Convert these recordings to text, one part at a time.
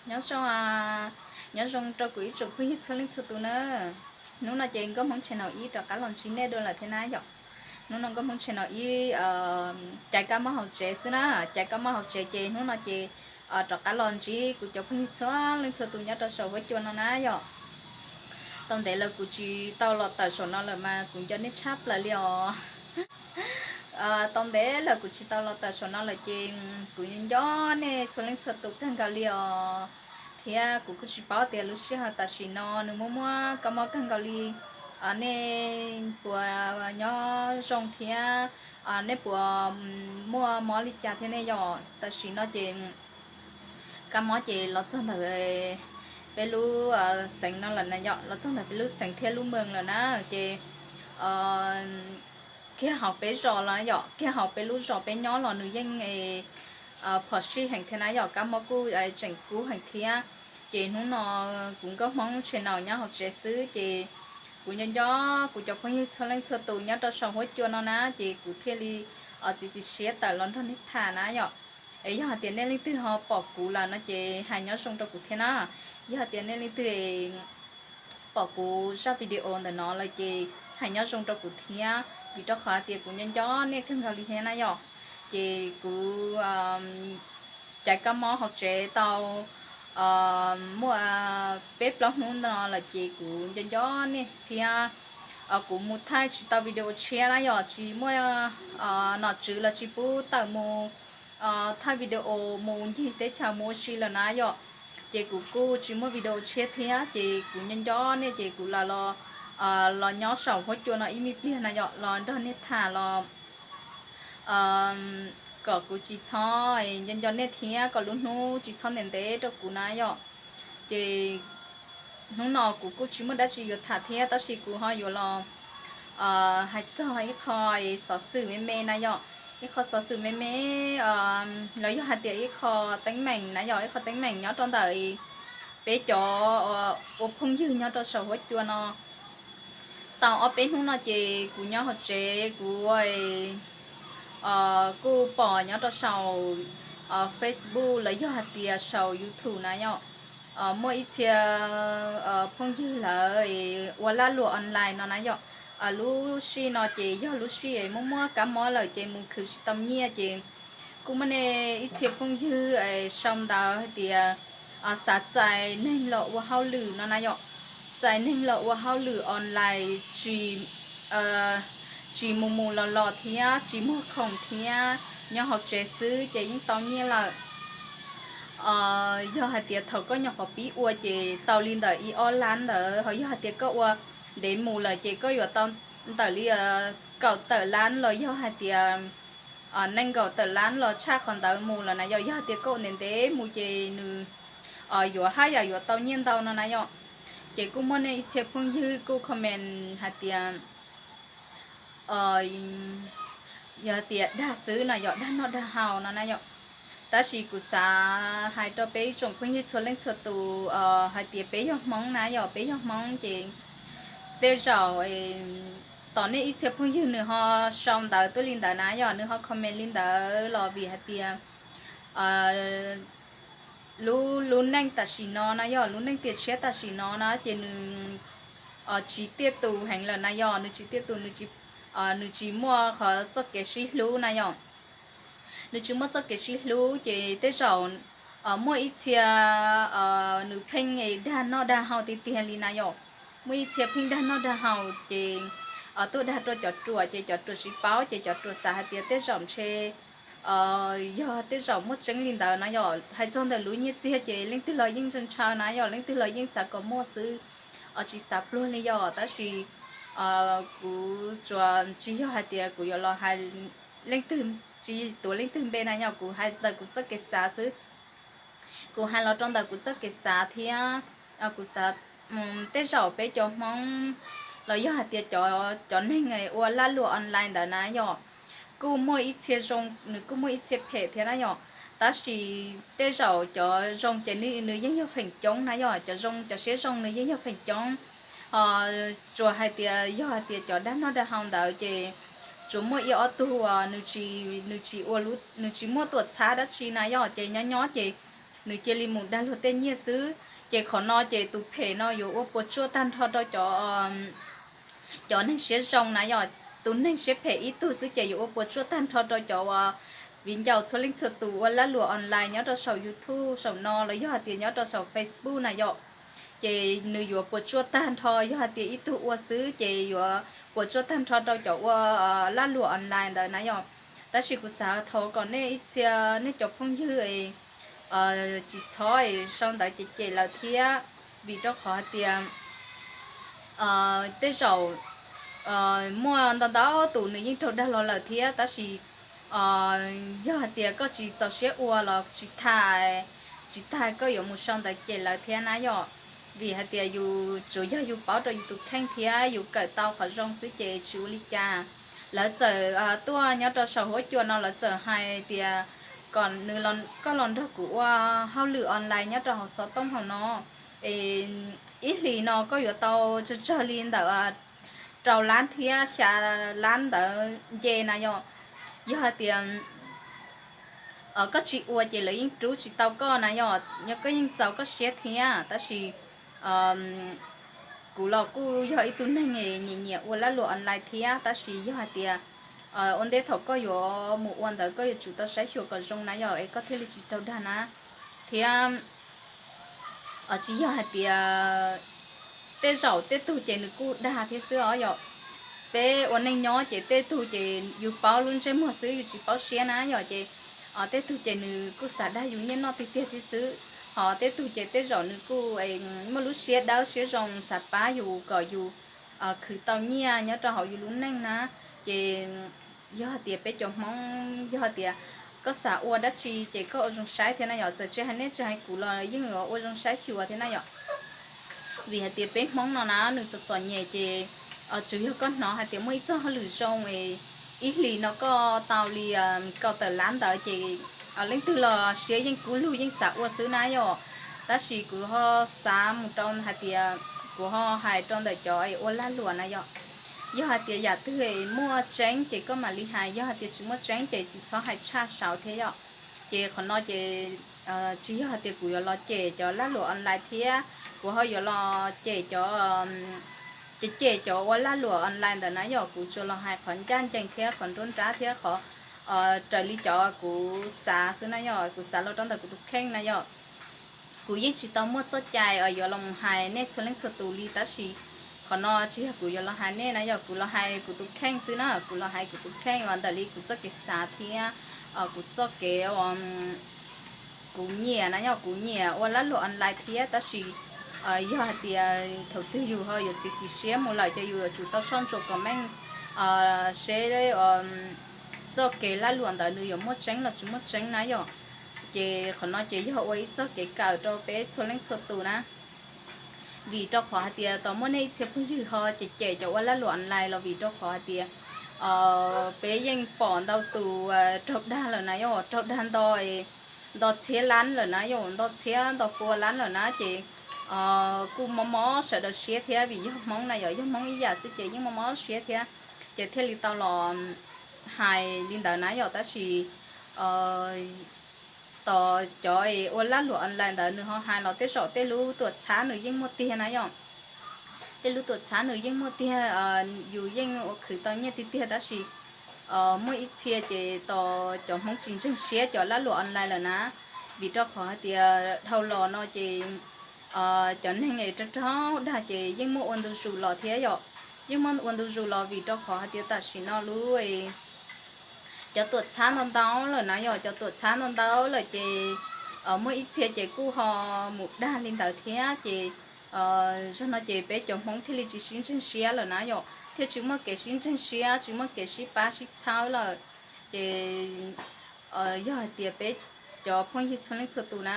Nyob zoo, nyob zoo rau kuv ib tsoom phooj ywg txhua leej txhua tus na. Hnub no ces Nkauj Hmoob channel ib rov qab los ntsib nej dua lawm thiab na yom. Hnub no Nkauj Hmoob channel ib caiv kab mob hauv tsev xwb na, caiv kab mob hauv tsev ces hnub no ces rov qab los ntsib kuv cov phooj ywg txhua leej txhua tus nyob rau saum huab cua no na yom. Tau ntev lawm kuv tsis tau los tawm saum no lawm mas kuv nco nej tshaj plaws li os. Tau ntev lawm kuv tsis tau los tawm saum no lawm ces kuv nco nej txhua leej txhua tus kawg nkaus li os. Thiab kuv kuj tsis paub tias lub sij hawm tam sim no nws muaj muaj kab mob kawg nkaus li, nej puas nyob zoo thiab nej puas muaj mob li cas thiab ne yom. Tam sim no ces kab mob ces los txog ntawm peb lub xeev no lawm na yom, los txog ntawm peb lub xeev thiab lub moos lawm na. Ces kiag hauv peb zos los yom, kiag hauv peb lub zos peb nyob los nws yeej phom sij heev thiab na yom, kab mob kuj tseem kub heev thiab. Ces hnub no kuv Nkauj Hmoob channel nyob hauv tsev xwb ces kuv nco nco kuv cov phooj ywg txhua leej txhua tus nyob rau saum huab cua no na ces kuv thiaj li txiav txim siab tawm los nrog nej tham na yom. Es yog hais tias nej leej twg ho pom kuv lawm no ces hais nyob zoo rau kuv thiab na. Yog hais tias nej leej twg pom kuv zaj video ntawm no lawm ces hais nyob zoo rau kuv thiab, vim rau qhov hais tias kuv nco nco nej kawg nkaus li thiab na yom. Ces kuv caiv kab mob hauv tsev tau muaj peb plaub hnub no lawm ces kuv nco nco nej thiab. Kuv mus thaij tsis tau video tshiab na yom, tsis muaj nom tswv los tsis pub tawm mus thaij video mus ncig teb chaws mus ua si lawm na yom. Ces kuv kuj tsis muaj video tshiab thiab ces kuv nco nco nej ces kuv los los los nyob saum huab cua no ib me pliag na yom, los nrog nej tham los kom kuv tsis txhob nco nco nej thiab kom lub hnub tsis txhob ntev ntev rau kuv na yom. Ces hnub no kuv kuj tsis muaj dab tsi yuav tham thiab tab sis kuv ho yuav los hais txog ib qho xov xwm me me na yom, ib qho xov xwm me me los yog hais tias ib qho teeb meem na yom, ib qho teeb meem nyob rau ntawm peb cov ua phooj ywg nyob rau saum huab cua no. Tau ob peb hnub no ces kuv nyob hauv tsev kuv kuj pom nyob rau saum Facebook los yog hais tias saum YouTube na yom, muaj ib txhia phooj ywg lawv ua lag luam online no na yom. Lub sij no ces yog lub sij muaj muaj kab mob lawm ces mus khwv tsis tau nyiaj ces kuj muaj nej ib txhia phooj ywg sau ntawv hais tias xav txais neeg los ua hauj lwm no na yom, txais neeg los ua hauj lwm online tsis mus mus los los thiab tsis muag khoom thiab nyob hauv tsev xwb ces yeej tau nyiaj lawm. Yog hais tias thaum koj nyuam qhuav pib ua ces tau li ntawm ib ob lab ntawd, ho yog hais tias koj ua ntev mus lawm ces koj yuav tau ntawm li kaum tawm lab los yog hais tias nees nkaum tawm lab los tshaj qhov ntawd mus lawm na yom. Yog hais tias koj ua ntev ntev mus ces nws yuav haj yam yuav tau nyiaj ntau no na yom. Ces kuj muaj nej ib txhia phooj ywg kuj comment hais tias yog hais tias dag xwb no yom, dag noj dag haus no na yom. Tab sis kuv xav hais rau peb ib tsoom phooj ywg txhua leej txhua tus hais tias peb yog Hmoob na yom, peb yog Hmoob ces tej zaum tom nej ib txhia phooj ywg nws ho sau ntawv tuaj li ntawd na yom, nws ho comment li ntawd los vim hais tias lub lub neej tam sim no na yom, lub neej tiam tshiab tam sim no na ces nws tsis tiaj tus heev lawm na yom, nws tsis tiaj tus, nws tsis muaj qhov txoj kev sib hlub na yom. Nws tsis muaj txoj kev sib hlub ces tej zaum muaj ib txhia nws pheej dag noj dag haus tiag tiag li na yom. Muaj ib txhia pheej dag noj dag haus ces tuaj dag rau cov ruam ces cov ruam tsis paub ces cov ruam xav hais tias tej zaum ntshe yog tej zaum muaj tseeb li ntawd na yom. Hais txog ntawm lub nyiaj txiag ces leej twg los yeej ntshaw ntshaw na yom, leej twg los yeej xav kom muaj xwb, tsis xav pluag li yom. Tab sis kuv tsuas tsis yog hais tias kuv yuav los hais leej twg, tsis tuav leej twg npe na yom, kuv hais ntawm kuv txoj kev xav xwb. Kuv hais los rau ntawm kuv txoj kev xav thiab kuv xav tej zaum peb cov Hmoob los yog hais tias cov neeg ua lag luam online ntawd na yom, kuj muaj ib txhia zoo, nws kuj muaj ib txhia phem thiab na yom. Tab sis tej zaum cov zoo ces nws yeej yog feem coob na yom, cov zoo, cov siab zoo nws yeej yog feem coob. Tsuas hais tias yog hais tias cov dag noj dag haus ntawd ces tsuas muaj ib ob tug uas nws tsis, nws tsis ua, nws tsis muaj tuam txhab dab tsi na yom, ces nyob nyob ces nws cia li mus dag luag tej nyiaj xwb. Ces qhov no ces tus phem no yuav ua puas tsuaj tag nrho rau cov cov neeg siab zoo na yom. Tus neeg siab phem ib tug xwb ces yuav ua puas tsuaj tag nrho rau cov viv ncaus txhua leej txhua tus ua lab luam online nyob rau saum YouTube saum no los yog hais tias nyob rau saum Facebook na yom. Ces nws yuav puas tsuaj tag nrho, yog hais tias ib tug ua xwb ces yuav puas tsuaj tag nrho rau cov ua lab luam online ntawd na yom. Tab sis kuv xav thov kom nej ib txhia nej cov phooj ywg tsis txhob sau ntawv cem cem lawv thiab, vim rau qhov hais tias tej zaum muaj ntau ntau tus nws yeej raug dag los lawm thiab, tab sis yog hais tias koj tsis txaus siab ua los tsis tas, tsis tas koj yuav mus sau ntawv cem lawv thiab na yom. Vim hais tias yus tsuas yog yus paub rau yus tus kheej thiab yus kawm tau qhov zoo xwb ces tsis ua li cas. Lawv txawm tuaj nyob rau saum huab cua no lawv txawm hais tias kom nws, koj los nrog kuv ua hauj lwm online nyob rau hauv xov tooj hauv no, es ib hlis no koj yuav tau tsawg tsawg li ntawm rau lab thiab xya lab ntawd nce na yom. Yog hais tias koj tsis ua ces lawv yeej rub tsis tau koj na yom, koj yeej txaus koj siab thiab. Tab sis kuv los kuj yog ib tug neeg nyiam nyiam ua lab luam online thiab, tab sis yog hais tias ua ntej thaum koj yuav mus ua ntawd koj yuav tsum tau saib xyuas kom zoo na yom, es koj thiaj li tsis raug dag na. Thiab tsis yog hais tias tej zaum tej tug ces nws kuj dag thiab xwb os yom. Peb ua neej nyob ces tej tug ces yus paub lub ntsej muag xwb yus tsis paub siab na yom, ces tej tug ces nws kuj xav dag yus nyiaj noj tiag tiag thiab xwb. Ho tej tug ces tej zaum nws kuj muaj lub siab dawb siab zoo xav pab yus kom yus khwv tau nyiaj nyob rau hauv yus lub neej na. Ces yog hais tias peb cov Hmoob yog hais tias koj xav ua dab tsi ces koj ua zoo saib thiab na yom. Txawm tsis hais nej tsis hais kuv los yeej yuav ua zoo saib xyuas thiab na yom. Vim hais tias peb Hmoob no na nws txom txom nyem ces tsuas yog koj hnov hais tias muaj ib txoj hauj lwm zoo es ib hlis no koj tau li kaum tawm lab ntawd ces leej twg los siab yeej kub lug yeej xav ua xwb na yom. Tab sis kuv ho xav mus rau hais tias kuv ho hais rau ntawm cov ua lag luam na yom. Yog hais tias yam twg muaj tseeb ces koj mam li hais, yog hais tias tsis muaj tseeb ces tsis txhob hais tshaj saud thiab yom. Ces qhov no ces tsis yog hais tias kuv yuav los cem cov lag luam online thiab, kuv ho yuav los cem cov, cem cem cov ua lag luam online ntawd na yom. Kuv tsuas los hais qhov ncaj ncees thiab qhov nruab nrab thiab qhov raws li cov kuv xav xwb na yom, kuv xav los rau ntawm kuv tus kheej na yom. Kuv yeej tsis tau muaj txoj cai yuav los mus hais nej txhua leej txhua tus li, tab sis qhov no tsis yog kuv yuav los hais nej na yom, kuv los hais kuv tus kheej xwb na, kuv los hais kuv tus kheej uas ntawm li kuv txoj kev xav thiab kuv txoj kev kuv nyiam na yom, kuv nyiam ua lag luam online thiab, tab sis yog hais tias thaum twg yus ho yuav txiav txim siab mus lawm ces yus yuav tsum tau soj ntsuam kom meej seb txoj kev lag luam ntawd nws yuav muaj tseeb los tsis muaj tseeb na yom. Ces qhov no ces yog ua ib txoj kev kawm rau peb txhua leej txhua tus na. Vim rau qhov hais tias tau muaj nej ib txhia phooj ywg ho cem cem cov ua lag luam online los vim rau qhov hais tias peb yeej pom ntau tus raug dag lawm na yom, raug dag nto, nto txhiab lab lawm na yom, nto txhiab nto pua lab lawm na ces kuj mob mob sawv daws siab thiab, vim yog Hmoob na yom, yog Hmoob ib yam xwb ces yeej mob mob siab thiab. Ces thiaj li tau los hais li ntawd na yom, tab sis tos cov ua lag luam online ntawd nws ho hais los tej zaum tej lub tuam txhab nws yeej muaj tiag na yom. Tej lub tuam txhab nws yeej muaj tiag, yus yeej ua khwv tau nyiaj tiag tiag, tab sis muaj ib txhia ces tos cov Hmoob tsis ntseeg siab cov lag luam online lawm na. Vim rau qhov hais tias dhau los no ces cov neeg es raug raug dag ces yeej muaj ua ntu zus los thiab yom. Yeej muaj ua ntu zus los vim rau qhov hais tias tam sim no lub cov tuam txhab ntau ntau lawm na yom, cov tuam txhab ntau ntau lawm ces muaj ib txhia ces kuj ho mus dag li ntawd thiab ces zog no ces peb cov Hmoob thiaj li tsis sib ntseeg siab lawm na yom, thiaj tsis muaj kev sib ntseeg siab, tsis muaj kev sib pab sib txhawb lawm. Ces yog hais tias peb cov phooj ywg txhua leej txhua tus na,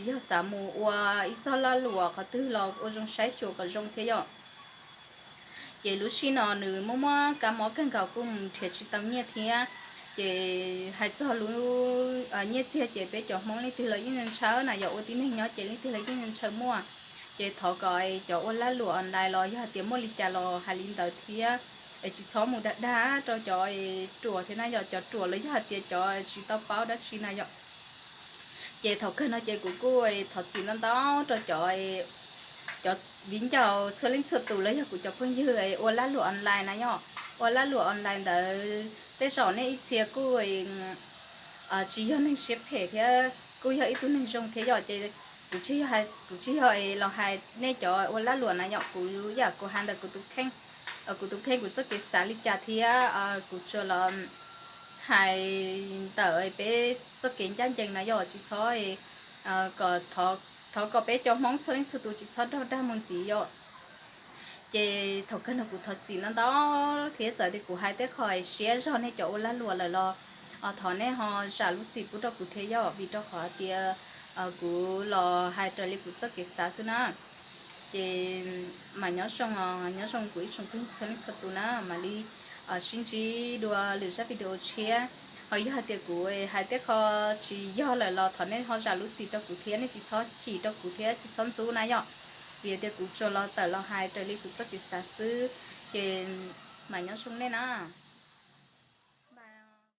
yog xav mus ua ib txoj lag luam qhov twg los ua zoo saib xyuas kom zoo thiab yom. Ces lub sij no nws muaj muaj kab mob kawg nkaus kuj mus nrhiav tsis tau nyiaj thiab. Ces hais txog lub nyiaj txiag ces peb cov Hmoob leej twg los yeej ntshaw na yom, ua tib neeg nyob ces leej twg los yeej ntshaw muaj. Ces thov kom cov ua lag luam online los yog hais tias muaj li cas los hais li ntawd thiab, es tsis txhob mus dag dag rau cov ruam thiab na yom, cov ruam los yog hais tias cov tsis tau paub dab tsi na yom. Ces thaum kawg no ces kuv kuj thov txim ntau ntau rau cov, cov viv ncaus txhua leej txhua tus los yog kuv cov phooj ywg ua lag luam online na yom. Ua lag luam online ntawd tej zaum nej ib txhia kuj tsis yog neeg siab phem thiab kuj yog ib tug neeg zoo thiab yom. Ces kuv tsis yog, kuv tsis yog los hais nej cov ua lag luam na yom. Kuv yam kuv hais ntawm kuv tus kheej, kuv tus kheej kuv txoj kev xav li cas thiab kuv tsuas los hais ntawm peb txoj kev ncaj ncees na yom. Tsis txhob, kom, thov kom peb cov Hmoob txhua leej txhua tus tsis txhob raug dag mus ntxiv yom. Ces thaum kawg no kuv thov txim ntau ntau thiab txawm tias kuv hais tej qho siab zog nej cov ua lag luam lawm los thov nej ho zam lub txim pub rau kuv thiab yom, vim rau qhov tias kuv los hais raws li kuv txoj kev xav xwb na. Ces mam nyob zoo, nyob zoo kuv ib tsoom phooj ywg txhua leej txhua tus na, mam li sib ntsib dua lwm zaj video tshiab. Ho yog hais tias kuv hais tej qho tsis yog lawm los thov nej ho zam lub txim rau kuv thiab, nej tsis txhob chim rau kuv thiab tsis txhob ntxub na yom, vim tias kuv tsuas los tawm los hais raws li kuv txoj kev xav xwb. Ces mam nyob zoo nej na.